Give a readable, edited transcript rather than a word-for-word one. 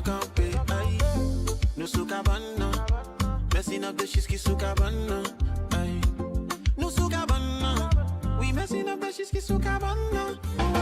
kanpe. Ay, nou sou kabann nan. Messing up the sheets ki sou kabann nan. Ay, nou sou kabann nan. We messing up the sheets ki sou kabann nan.